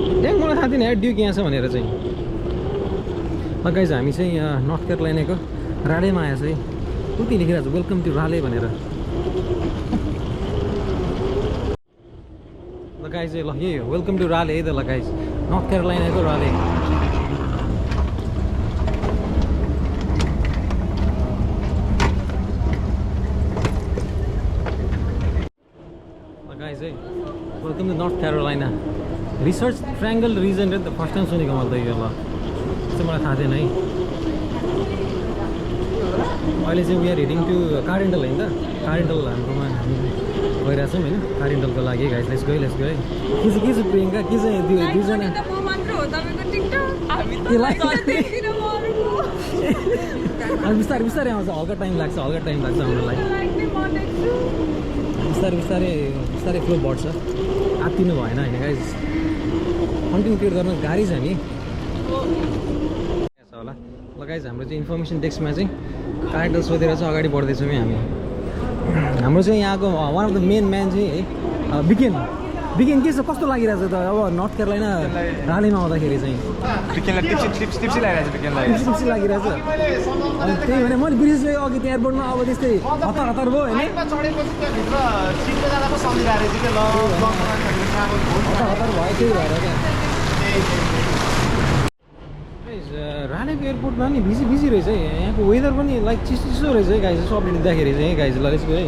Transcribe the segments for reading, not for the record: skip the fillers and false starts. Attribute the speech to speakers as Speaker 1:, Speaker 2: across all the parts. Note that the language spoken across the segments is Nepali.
Speaker 1: ड्याङ मलाई थाहा थिएन यार ड्युक यहाँ छ भनेर चाहिँ। गाइज हामी चाहिँ यहाँ नर्थ क्यारोलाइनाको रालेमा आएछ है। उति लेखिरहेको छ वेलकम टु राले भनेर। ल गाइज ल यही हो वेलकम टु राले है त। ल गाइज नर्थ क्यारोलाइनाको राले। गाइज है welcome to North Carolina Research Triangle Region रे त फर्स्ट टाइम सुनेको मैले त यो। ल चाहिँ मलाई थाहा थिएन है। अहिले चाहिँ वी आर हेडिङ टु कारेन्टल होइन त। कारेन्टल हाम्रोमा हामी गइरहेछौँ होइन कारेन्टलको लागि। गाइज लेट्स गो है लेट्स गो है। के छ प्रियङ्का के चाहिँ दुईजना बिस्तारै बिस्तारै आउँछ हल्का टाइम लाग्छ आउनलाई। बिस्तारै बिस्तारै बिस्तारै फ्लो बढ्छ आत्तिनु भएन होइन गाइज। कन्टेन्ट क्रिएट गर्न गाह्रै छ नि होला। ल गाइज हाम्रो चाहिँ इन्फर्मेसन डेस्कमा चाहिँ कारेन्टल सोधेर चाहिँ अगाडि बढ्दैछौँ हामी। हाम्रो चाहिँ यहाँको one of the main man चाहिँ है बिकेन के छ कस्तो लागिरहेछ त अब नर्थ क्यारोलाइना रालेमा आउँदाखेरि चाहिँ?
Speaker 2: टिप्सी
Speaker 1: लागिरहेछ। अनि त्यही भने मैले बिर्सेँ अघि त्यो एयरपोर्टमा अब त्यस्तै हतार भयो होइन। हतार भयो त्यही भएर क्या। रालेको एयरपोर्टमा नि बिजी रहेछ है। यहाँको वेदर पनि लाइक चिसो रहेछ है गाइज। सबले देख्दाखेरि चाहिँ गाइज ल यसको है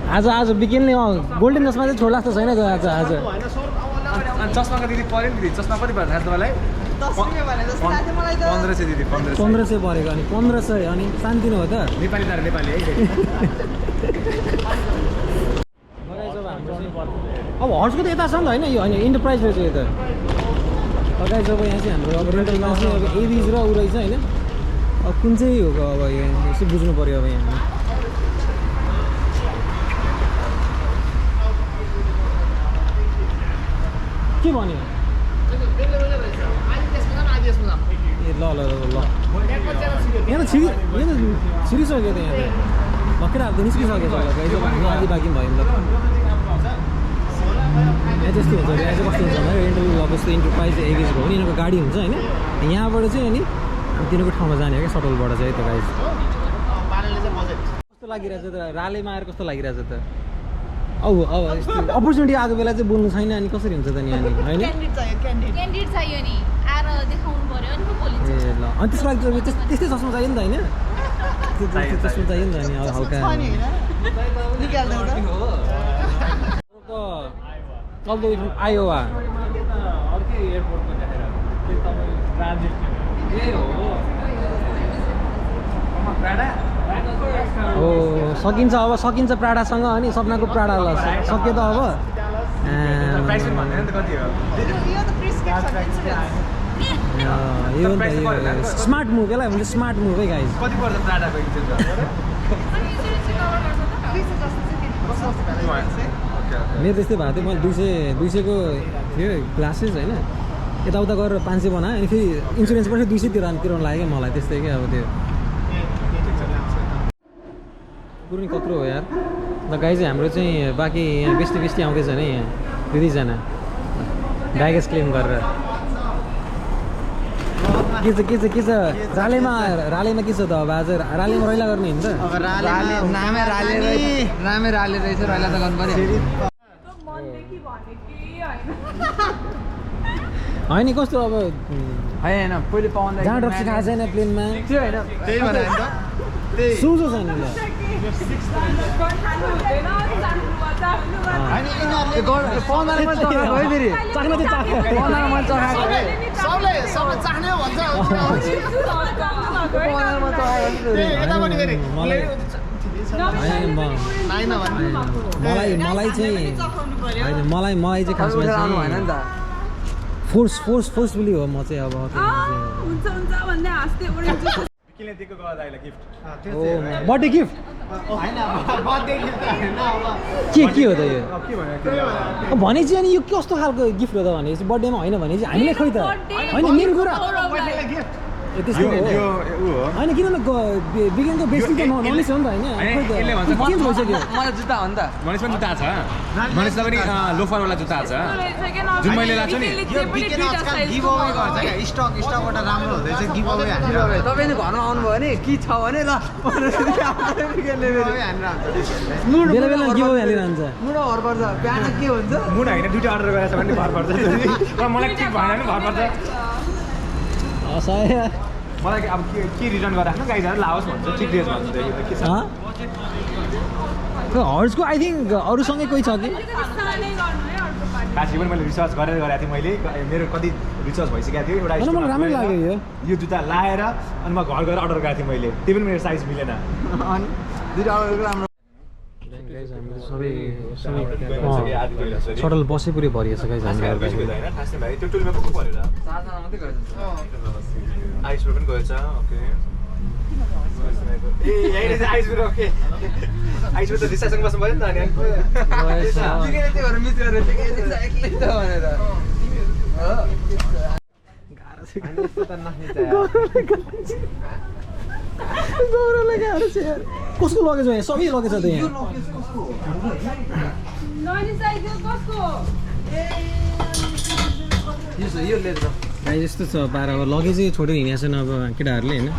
Speaker 1: आज बिकेनले गोल्डन चस्मा चाहिँ छोड्ला जस्तो छैन आज।
Speaker 2: चस्माको दिदी पऱ्यो नि दिदी चस्मा कति पर्छ थाहा तपाईँलाई? 1500 दिदी
Speaker 1: 1500 परेको। अनि 1500 अनि शान्ति हो त
Speaker 2: नेपाली है।
Speaker 1: अब हर्सको त यता छ नि त होइन यो होइन इन्टरप्राइज रहेछ यो त। गाइज अब यहाँ चाहिँ हाम्रो अब रेन्टलमा चाहिँ अब एभिज र ऊ रहेछ होइन। अब कुन चाहिँ हो अब यो यसो बुझ्नु पऱ्यो अब यहाँ। के भन्यो? ए ल यहाँ त छिरिसक्यो त यहाँ भर्खर हाल्दा निस्किसकेको छ। गाइज अब हामी आधी बाँकी भयो नि त। यहाँ त्यस्तो हुन्छ यहाँ चाहिँ कस्तो हुन्छ भने रेन्टल अब जस्तो इन्टरप्राइज एभिज भयो भने यिनीहरूको गाडी हुन्छ होइन। यहाँबाट चाहिँ अनि तिनीहरूको ठाउँमा जाने हो क्या सटलबाट चाहिँ त। गाइज कस्तो लागिरहेछ त रालेमा आएर कस्तो लागिरहेछ त? अब अपर्च्युनिटी आएको बेला चाहिँ बोल्नु छैन अनि कसरी हुन्छ त नि अनि होइन? ए ल अनि त्यसको लागि त्यस्तै चस्मा चाहियो नि त होइन? चस्मा चाहियो नि त अनि हल्का all the way from Iowa. सकिन्छ अब सकिन्छ प्राडासँग अनि सपनाको प्राडा ल सक्यो त अब। यो स्मार्ट मुभ यसलाई भन्छ स्मार्ट मुभ है गाइज।
Speaker 2: कति पर्छ प्राडाको इन्चेन्ज?
Speaker 1: मेरो त्यस्तै भएको थियो। मैले 200 को थियो ग्लासेस होइन यताउता गरेर 500 बनाएँ अनि फेरि इन्सुरेन्स पनि 200 तिराउनु लाग्यो क्या मलाई त्यस्तै क्या। अब त्यो कुरो नि कत्रो हो यार। ल गाइज हाम्रो चाहिँ बाँकी यहाँ बेस्टी आउँदैछ नि यहाँ 2-3 जना ब्यागेज क्लेम गरेर। के छ रालेमा के छ त अब आज रालेमा रैला गर्ने हुन्छ?
Speaker 3: नामै राले रहेछ रैला त गर्नु पर्यो
Speaker 1: होइन कस्तो अब
Speaker 3: होइन पहिले पाउँदा
Speaker 1: जहाँ ड्रग्स खाएको छैन प्लेनमा
Speaker 3: त्यो होइन
Speaker 2: त्यही भने नि त
Speaker 1: सुझो छैन ल मलाई चाहिँ खासमा चाहिँ फोर्सफुली हो म चाहिँ अब बर्थडे गिफ्ट के हो त यो भने चाहिँ अनि यो कस्तो खालको गिफ्ट हो त भनेपछि बर्थडेमा होइन भने चाहिँ हामीले खोइ त होइन मेन कुरा त्यस्तो हो
Speaker 2: यो ऊ हो
Speaker 1: होइन किनभने बिगिनको बेसी त नलेज हो नि त होइन
Speaker 2: यसले भन्छ
Speaker 1: चेन्ज भइसक्यो
Speaker 3: मलाई जुत्ता हो नि त
Speaker 2: मनिष पनि जुत्ता छ मनिषलाई पनि लोफरवाला जुत्ता छ जुन मैले लाएको नि
Speaker 4: यो बिकेन आजकल गिभ अवे गर्छ क्या स्टकबाट राम्रो हुँदैछ गिभ अवे हानेर
Speaker 3: तपाईँले घरमा आउनुभयो भने के छ भने ल
Speaker 1: बेला बेला गिभ अवे हालिरहन्छ
Speaker 3: मुडो भर पर्छ बिहान के हुन्छ
Speaker 2: मुना होइन दुईवटा अर्डर गरेको छ भने भर पर्छ तर मलाई के भएन भने भर पर्छ मलाई अब के रिटर्न गराख्नु गाइजहरू लाओस् भन्छ ठिक रेज भन्छ के छ
Speaker 1: हर्सको आई थिङ्क अरूसँगै कोही छ कि
Speaker 2: काशी पनि मैले रिसर्च गरेर गराएको थिएँ मैले मेरो कति रिसर्च भइसकेको थियो एउटा
Speaker 1: होइन, मलाई राम्रै लाग्यो
Speaker 2: यो जुत्ता लाएर अनि म घर गएर अर्डर गरेको थिएँ मैले त्यो पनि मेरो साइज मिलेन
Speaker 3: अनि दुईटा अर्डर राम्रो
Speaker 1: सबै सटल बसे पुरै भरिएछ गाइज हामीहरू
Speaker 2: त्यो टुलमा पो परेर
Speaker 3: चारजना मात्रै गर्छ
Speaker 2: आइसमा पनि गएछ ओके ए यही आइसमा ओके आइसमा त दिशासँग बस्नु पऱ्यो नि त अनि
Speaker 3: त्यो भएर मिस गरेर एक्लै त भनेर
Speaker 1: गौरवलाई गाह्रो छ यार कसको लगेछ यहाँ सबै लगेछ त यहाँ
Speaker 3: यो लिएर
Speaker 1: गाई यस्तो छ पारा अब लगेजै छोडेर हिँडेको छैन अब केटाहरूले होइन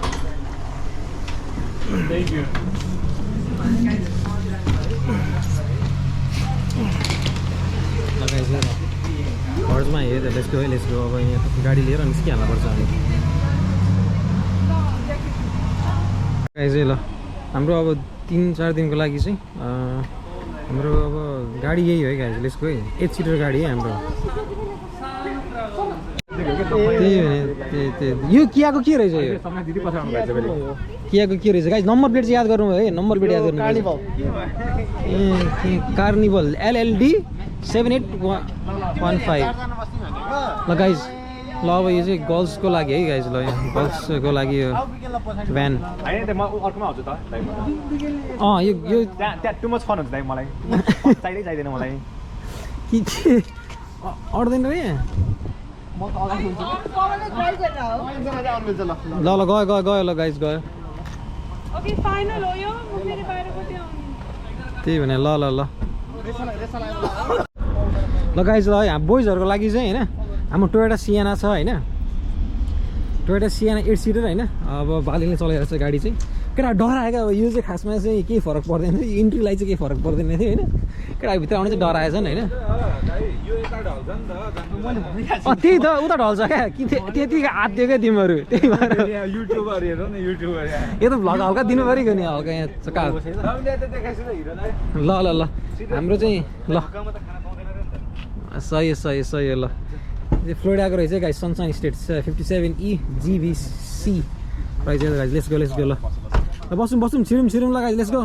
Speaker 1: घरमा हेर लेट्स गो अब यहाँ गाडी लिएर निस्किहाल्नु पर्छ हामी गाई चाहिँ ल हाम्रो अब 3-4 दिनको लागि चाहिँ हाम्रो अब गाडी यही हो है गाई लेट्स गो है 8 सिटर गाडी है हाम्रो त्यही यो कियाको के रहेछ यो
Speaker 2: दिदी पठाउनु भएछ मैले
Speaker 1: कियाको के रहेछ गाइस नम्बर प्लेट चाहिँ याद गर्नु है नम्बर प्लेट याद गर्नु ए कार्निभल LLD 7815 ल गाइस ल अब यो चाहिँ गर्ल्सको लागि है गाइस ल गर्ल्सको लागि यो भ्यान
Speaker 2: होइन त म अर्कोमा आउँछु त
Speaker 1: यो
Speaker 2: त्यहाँ टु मच फन हुन्छ दाइ मलाई चाहिँदैन मलाई
Speaker 1: के अट्दैन रे ल ल गयो ल गाइस गयो
Speaker 5: ओके फाइनल हो यो म फेरि बाहिरपट्टि आउने
Speaker 1: त्यही भने ल गाइस ल है बोइजहरूको लागि चाहिँ होइन हाम्रो टोयोटा सियाना छ होइन टोयोटा सियाना 8 सिटर होइन अब बालीले चलाइरहेको छ गाडी चाहिँ केटा डराएको अब यो चाहिँ खासमा चाहिँ केही फरक पर्दैन थियो इन्ट्रीलाई चाहिँ केही फरक पर्दैन थियो होइन केटाभित्र आउने चाहिँ डराएछन् होइन त्यही त उता ढल्छ क्या कि त्यतिको हात दियो क्या तिमीहरू त्यही भएर
Speaker 2: युट्युबर हेर न युट्युबर
Speaker 1: यो त भ्लग हल्का दिनु पऱ्यो नि हल्का यहाँ चक्का ल हाम्रो चाहिँ ल सही हो ल यो फ्लोरिडाको रहेछ guys sunshine state 57E GVC रहेछ गाइस लेट्स गो ल बसौँ छिरौँ ल गाइस लेट्स गो